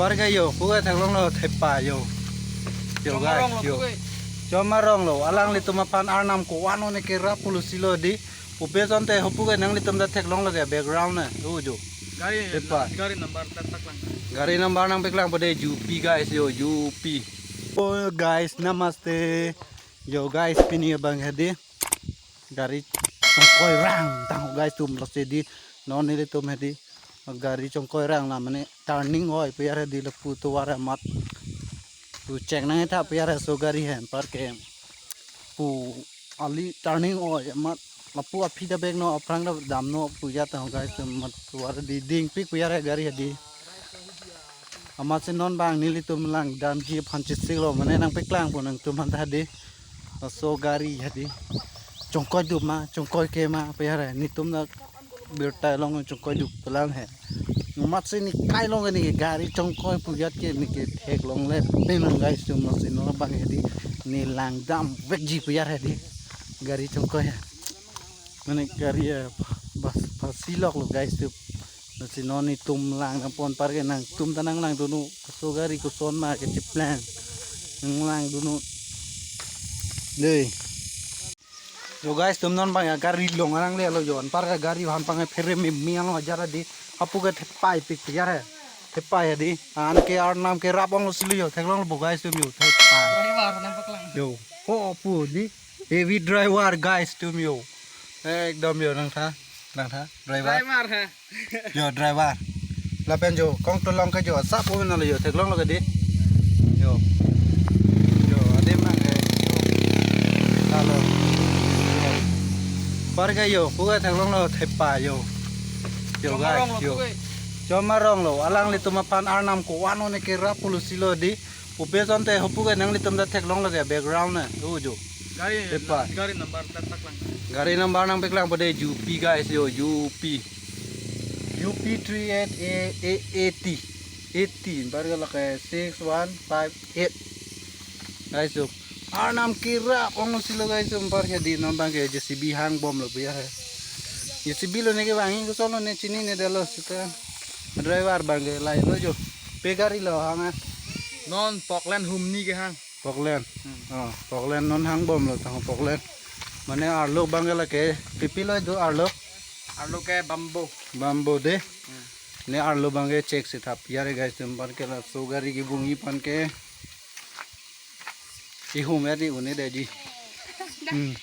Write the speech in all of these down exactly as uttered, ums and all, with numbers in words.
Parke yo, puke theklonglo thepai yo. Yo guys, yo. Chom arong lo, alanglitum aphan arnam ko-an one kerap pulo silo di. Pupe sonte ho puke nanglitum ta theklonglo ke background na. Yo jo. Gari, thepai. Gari number tak tak lang. Gari number nangpaklang pade U P guys yo, U P. Oh guys, namaste. Yo guys, pini abang hedi. Gari chongkoi rang tang guys tum lasi di. Non nelitum hedi. Gari chongkoi rang la mane turning oi pu yare di lapu tovar amat. Pu chek nang etha pu yare so gari hem parke. Pu ali turning oi amat lapu aphi ta bek no aphrang ta dam no pu ya ta guys tum mat tovar di dingpik pu yare gari hedi. Amatsi non bang nelitum langdamji aphan chesik lo mane nangpaklang pu nangtum aphan ta hedi. Laso gari hedi. Chongkoi dup ma, chongkoi ke ma, pu yare, netum na birta along chongkoi dup pelang he. Amatsi ne kai along ne gari chongkoi pu yat ke ne ke theklongle pen guys tum amatsi non bang hedi. Ne langdam vekji pu yare hedi. Gari chongkoi he. Mane gari ya bas pasi lok lo guys tum. Amatsi non netum lang nangpon parke nangtum ta nanglang dunu. Laso gari koson ma ke chiplang. Nanglang dunu. Dei. Yo guys, tum non bang ya gari long arang le lo yo. Anparke gari han bang phere me miang lo ajar di. Hapu ke thepai pik pik ya he. Thepai ya di. Anke arnam kerap ong lo silo yo. Theklonglo bo guys tum yo. Thepai. Driver nangpaklang. Yo. Ho pu di. Heavy driver guys tum yo. Ekdom yo nangtha. Nangtha. Driver. Driver ha. Yo driver. Lapen jo kong tolong ke jo sap un lo yo theklonglo ke di. Yo. Yo adim nang ke. Yo. Lalo. Yo. Parke yo, puke theklonglo thepai yo. Yo guys, yo. Chom arong lo, alanglitum aphan arnam ko-an one kerap pulo silo di. Pupe sonte ho puke nanglitum ta theklonglo ke background na. Yo jo. Gari, thepai. Gari number tak tak lang. Gari number nangpaklang pade U P guys yo, U P. U P three eight A, A, eighty. Eighty, parke lake six one five eight. Guys yo. Arnam kerap ong silo guys yo, parke di non bang ke J C B hangbomlo pu ya he. J C B lo ne ke bang ko solo ne chinine detlo sita. Driver bang ke lai lo jo. Pe gari lo hang a. Non Poklen Humni ke hang. Poklen. Hmm. Oh, Poklen non hangbomlo tang Poklen. Mane arlo bang ke lake pipi lo do arlo. Arlo ke bamboo. Bamboo de. Hmm. Ne arlo bang ke chek si thap yare guys tum parke laso gari kebungi aphan ke. Ihum ya di une de ji. Hmm.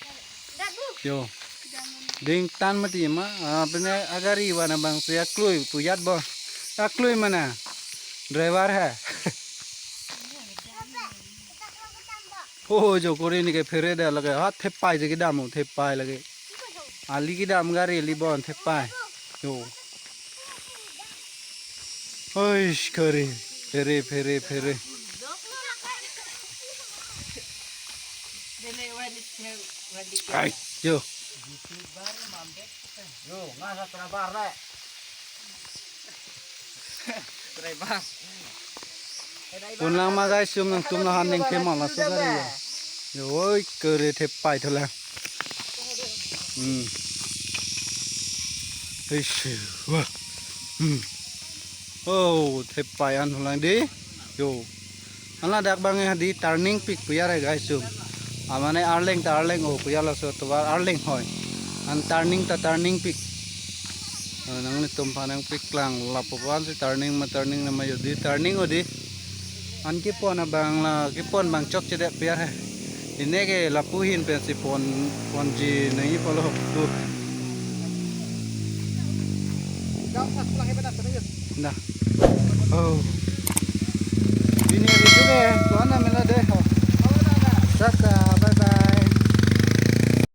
Yo. Ding tan mati ma, ah, pene agari wana bang si aklui pu yat bo. Aklui mana. Driver ha. Ho jo kori ne ke phere da lake. Ha thepai je kedam o thepai lake. Ali kedam gari li bon thepai. Yo. Oi, kori. Phere, phere, phere. Ai, yo. Yo, ngasa trabar le. Trabar. Pun lang ma guys, sum nangtum lahan neng thema laso gari ya. Yo, oi, kere thepai tholang. Hmm. Eish, wah. Hmm. Oh, thepai an tholang di. Yo. An ladak bang ya di turning pik pu yare guys sum. Amane arleng ta arleng o pu ya laso tovar arleng hoi. An turning ta turning pik. Oh, nanglitum aphan nangpaklang lapu ko-an si turning ma turning nama yo di turning o di. An kepon abang la kepon bang chokchedet pu ya he. Ine ke lapu ahin pensi pon ponji nangji pulo. Tu. Dah. Oh. Pini video ke ko-an na mela de ho. Sat, ah,